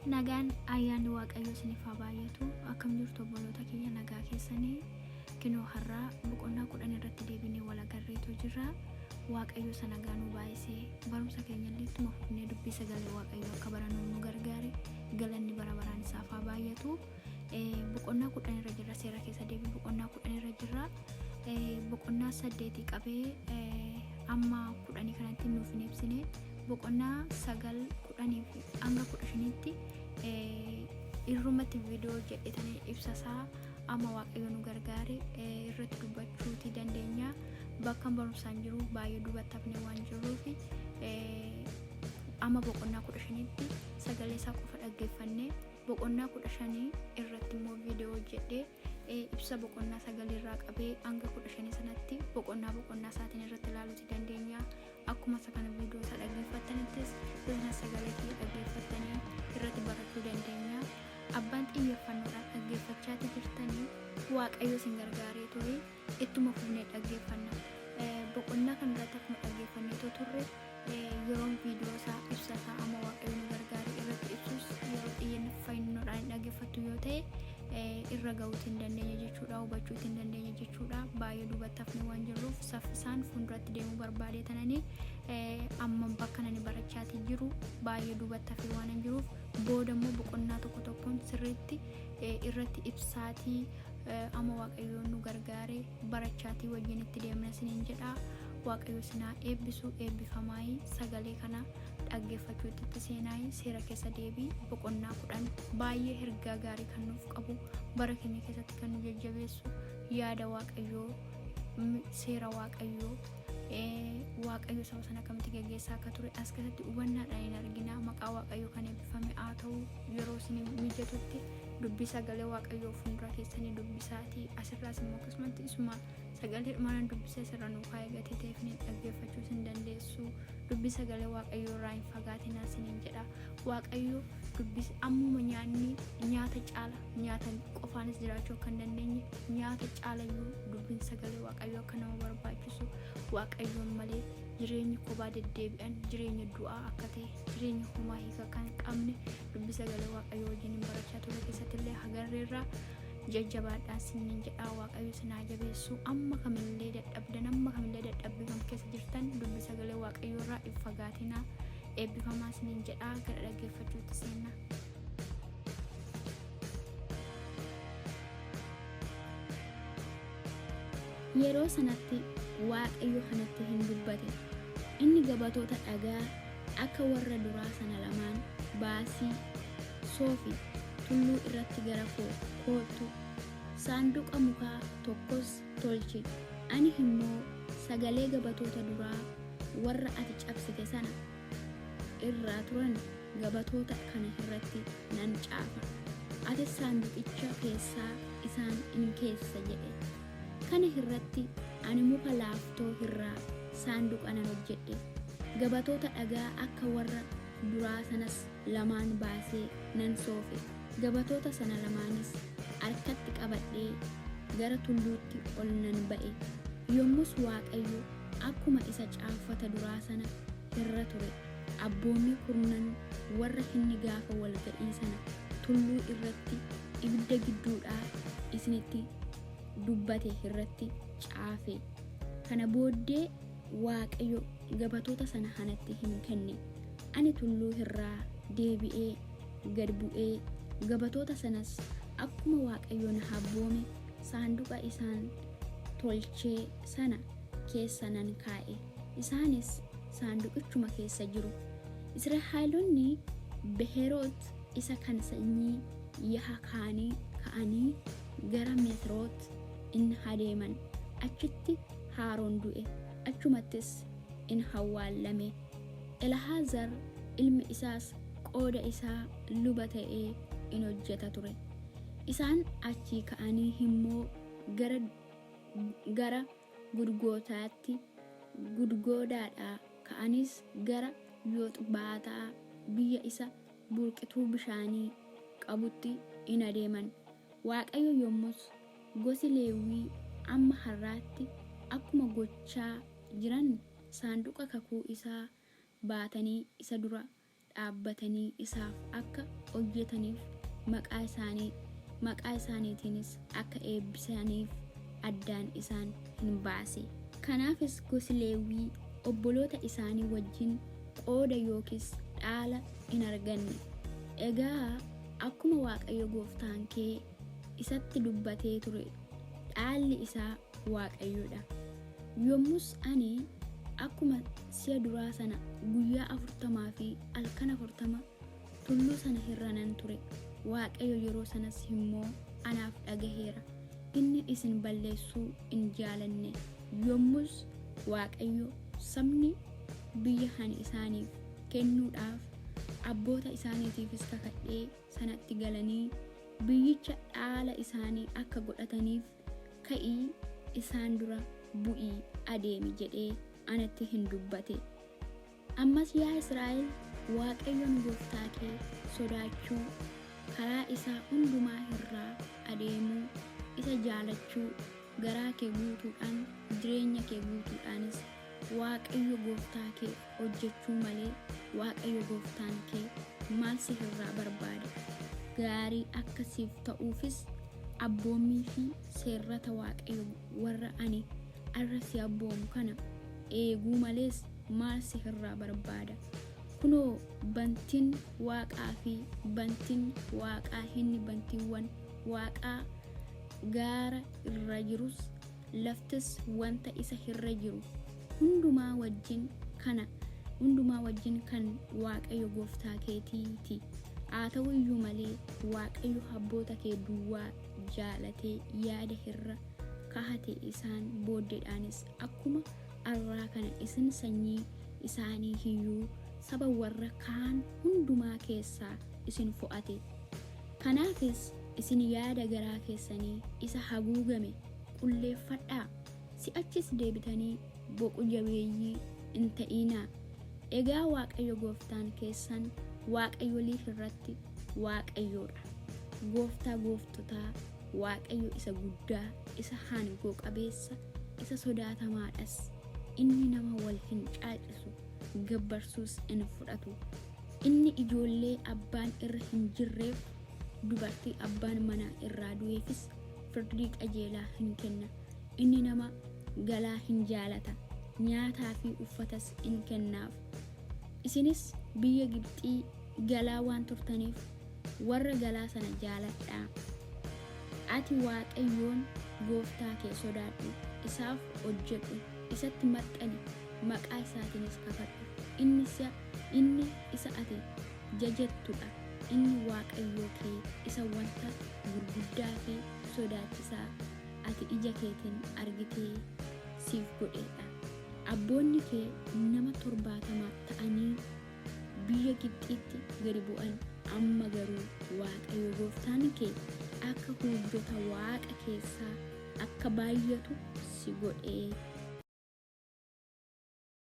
Nagaan ayyaanni Waaqayyoo isiniif haa baay'atu. Akkam jirtu obboloota kiyya nagaa keessanii? Kinoo har'aa boqonnaa 10 irratti deebinee wal agarreetu jirra. Waaqayyo isa nagaa nu baay'isee barumsa keenya illee ittuma fufnee dubbii sagalee Waaqayyoo akka barannu nu gargaare galanni bara baraan isaaf haa baay'atu. Boqonnaa 10 irra jirra seera keessa deebii boqonnaa 10 irra jirra. Boqonnaa 8 qabee amma 10 kanatti nuuf hin ibsine. Boqonnaa 9 10 fi hanga 15tti irrumatti viidiyoo hojjedhetanii ibsasaa amma Waaqayyo nu gargaare irratti dubbachuuti dandeenya. Bakka barumsaan jiru baay'ee duubatti hafnee waan jirruuf amma boqonnaa 15tti sagalee isaa qofa dhaggeeffannee boqonnaa 15 irratti immoo viidiyoo hojjedhee ibsa boqonnaa 9 irraa qabee hanga 15 sanatti boqonnaa boqonnaa isaatiin irratti ilaaluuti dandeenya. Akkuma isa kana viidiyoo isaa dhaggeeffattanittis isinas sagalee kiyya dhaggeeffattanii irratti barachuu dandeenya. Abbaan xiyyeeffannoodhaan dhaggeeffachaati jirtanii Waaqayyo isin gargaaree ture ittuma fufnee dhaggeeffanna. Boqonnaa kana irratti akkuma dhaggeeffanneetoo turre yeroon viidiyoo isaa ibsa isaa amma Waaqayyo nu gargaaree irratti ibsus yeroo xiyyeeffannoodhaan hin dhaggeeffattu yoo ta'e irra ga'uuti hin dandeenye jechuudha hubachuuti hin dandeenye jechuudha baay'ee duubatti hafnee waan jirruuf saffisaan fuulduratti deemuu barbaadee tananii amma bakka nani barachaatii jiru baay'ee duubatti hafee waan hin jiruuf booda immoo boqonnaa tokko tokkoon sirriitti irratti ibsaatii amma Waaqayyoon nu gargaare barachaatii wajjin itti deemna isiniin jedha. Waaqayyo isin haa eebbisu eebbifamaayii sagalee kana dhaggeeffachuutti itti seenaayi seera keessa deebii boqonnaa 10 baay'ee ergaa gaarii kan nuuf qabu bara keenya keessatti kan nu jajjabeessu yaada Waaqayyoo seera Waaqayyoo Waaqayyo saba sana akkamitti geggeessaa akka ture as keessatti hubannaadhaan hin argina. Maqaa Waaqayyoo kan eebbifame haa ta'u. Yeroo isin mijatutti dubbii sagalee Waaqayyoo fuuldura keessanii dubbisaatii asirraas immoo akkasumatti isuma sagalee dhumaan dubbisa isirra nuu kaa'ee gatii ta'eef ni dhaggeeffachuu isin dandeessu. Dubbii sagalee Waaqayyoo irraa hin fagaatinaa isiniin jedha. Waaqayyo dubbis ammuma nyaanni nyaata caala nyaata qofaanis jiraachuu akka hin dandeenye nyaata caalayyuu dubbiin sagalee Waaqayyoo akka nama barbaachisu Waaqayyoon malee jireenyi kophaa deddeebi'an jireenya du'aa akka ta'e jireenya homaa hiika kan qabne dubbii sagalee Waaqayyoo wajjin hin barachaa turre keessatti illee agarreerra. Jajjabaadhaa isiniin jedhaa Waaqayyo isin haa jabeessu. Amma kamillee dadhabdan amma kamillee dadhabbii kam keessa jirtan dubbii sagalee Waaqayyoo irraa hin fagaatinaa. Eebbifamaa isiniin jedhaa gara dhaggeeffachuutti seenna. Yeroo sanatti Waaqayyo kanatti hin dubbate. Inni gabatoota dhagaa akka warra duraa sana lamaan baasii soofi tulluu irratti gara koo koottu, saanduqa mukaa tokkos tolchi, ani immoo sagalee gabatoota duraa warra ati cabsite sana irraa turan gabatoota kana irratti nan caafa, atis saanduqicha keessaa isaan in keessa jedhe. Kana irratti ani muka laaftoo irraa saanduqa nan hojjedhe, gabatoota dhagaa akka warra duraa sanas lamaan baasee nan soofe, gabatoota sana lamaanis harkatti qabadhee gara tulluutti ol nan ba'e. Yommus Waaqayyo akkuma isa caaffata duraa sana irra ture, abboommii kurnan warra inni gaafa wal ga'ii sana tulluu irratti ibidda gidduudhaa isinitti dubbate irratti caafe. Kana booddee Waaqayyo gabatoota sana anatti in kenne. Ani tulluu irraa deebi'ee gad bu'ee, gabatoota sanas akkuma Waaqayyo na abboome saanduqa isaan tolchee sana keessa nan kaa'e, isaanis saanduqichuma keessa jiru. Israa'elonni Beheroot isa kan sanyii Yahakaanii ka'anii gara Mesroot in adeeman, achitti Haaron du'e, achumattis in awwaallame. Ele'azaar ilmi isaas qooda isaa luba ta'ee in hojjeta ture. Isaan achii ka'anii immoo gara gara Gudgootaatti, Gudgoodaadhaa ka'aniis gara Yoxbaataa biyya isa burqituu bishaanii qabutti in adeeman. Waaqayyo yommus gosi Lewwii amma har'aatti akkuma gochaa jiran saanduqa kakuu isaa baatanii isa dura. dhaabbatanii isaaf akka hojjetaniif maqaa isaanii maqaa isaaniitiinis akka eebbisaniif addaan isaan hin baase. Kanaafis gosi Lewwii obboloota isaanii wajjin qooda yookiis dhaala hin arganne. Egaa akkuma Waaqayyo gooftaan kee isatti dubbatee ture dhaalli isaa Waaqayyoo dha. Yommus ani akkuma si'a duraa sana guyyaa afurtamaa fi halkan 40 tulluu sana irra nan ture, Waaqayyo yeroo sanas immoo anaaf dhaga'eera, inni isin balleessuu hin jaalanne. Yommus Waaqayyo, Sabni biyya ani isaaniif kennuudhaaf abboota isaaniitiifis kakadhee sanatti galanii biyyicha dhaala isaanii akka godhataniif ka'ii isaan dura bu'ii adeemi jedhee anatti hin dubbate. Ammas yaa Israa'el, Waaqayyoon gooftaa kee sodaachuu, karaa isaa hundumaa irraa adeemuu, isa jaalachuu, garaa kee guutuudhaan, jireenya kee guutuudhaanis Waaqayyo gooftaa keef hojjechuu malee Waaqayyo gooftaan kee maal si irraa barbaada? Gaarii akka siif ta'uufis abboommii fi seerrata Waaqayyo warra ani har'a si abboomu kana eeguu malees maal si irraa barbaada? Kunoo, bantiin waaqaa fi bantiin waaqaa inni bantiiwwan waaqaa gaara irra jirus, laftis wanta isa irra jiru hundumaa wajjin kana hundumaa wajjin kan Waaqayyo gooftaa keetii ti. Haa ta'u iyyuu malee, Waaqayyo abboota kee duwwaa jaalatee yaada irra kaa'ate isaan booddeedhaanis akkuma har'aa kana isin sanyii isaanii iyyuu saba warra kaan hundumaa keessaa isin fo'ate. Kanaafis isin yaada garaa keessanii isa haguugame qulleeffadhaa, si'achis deebitanii boqu-jabeeyyii hin ta'inaa! Egaa Waaqayyo gooftaan keessan waaqayyolii irratti Waaqayyoo dha, gooftaa gooftotaa, Waaqayyo isa guddaa, isa aangoo-qabeessa, isa sodaatamaa dhas, inni nama wal hin caalchisu, gabbarsuus hin fudhatu. Inni ijoollee abbaan irra hin jirreef, dubartii abbaan manaa irraa du'eefis firdii qajeelaa in kenna. Inni nama galaa in jaalata, nyaataa fi uffatas in kennaaf. Isinis biyya Gibxii galaa waan turtaniif, warra galaa sana jaaladhaa! Ati Waaqayyoon gooftaa kee sodaadhu, isaaf hojjedhu, isatti maxxani, maqaa isaatiinis kakadhu. Inni si'a, inni isa ati jajattu dha, inni Waaqayyoo kee isa wanta gurguddaa fi sodaachisaa ati ija keetiin argitee siif godhee dha. Abboonni kee nama 70 ta'anii biyya Gibxiitti gadi bu'an, amma garuu Waaqayyo gooftaan kee akka huujjota waaqa keessaa akka baay'atu si godhee.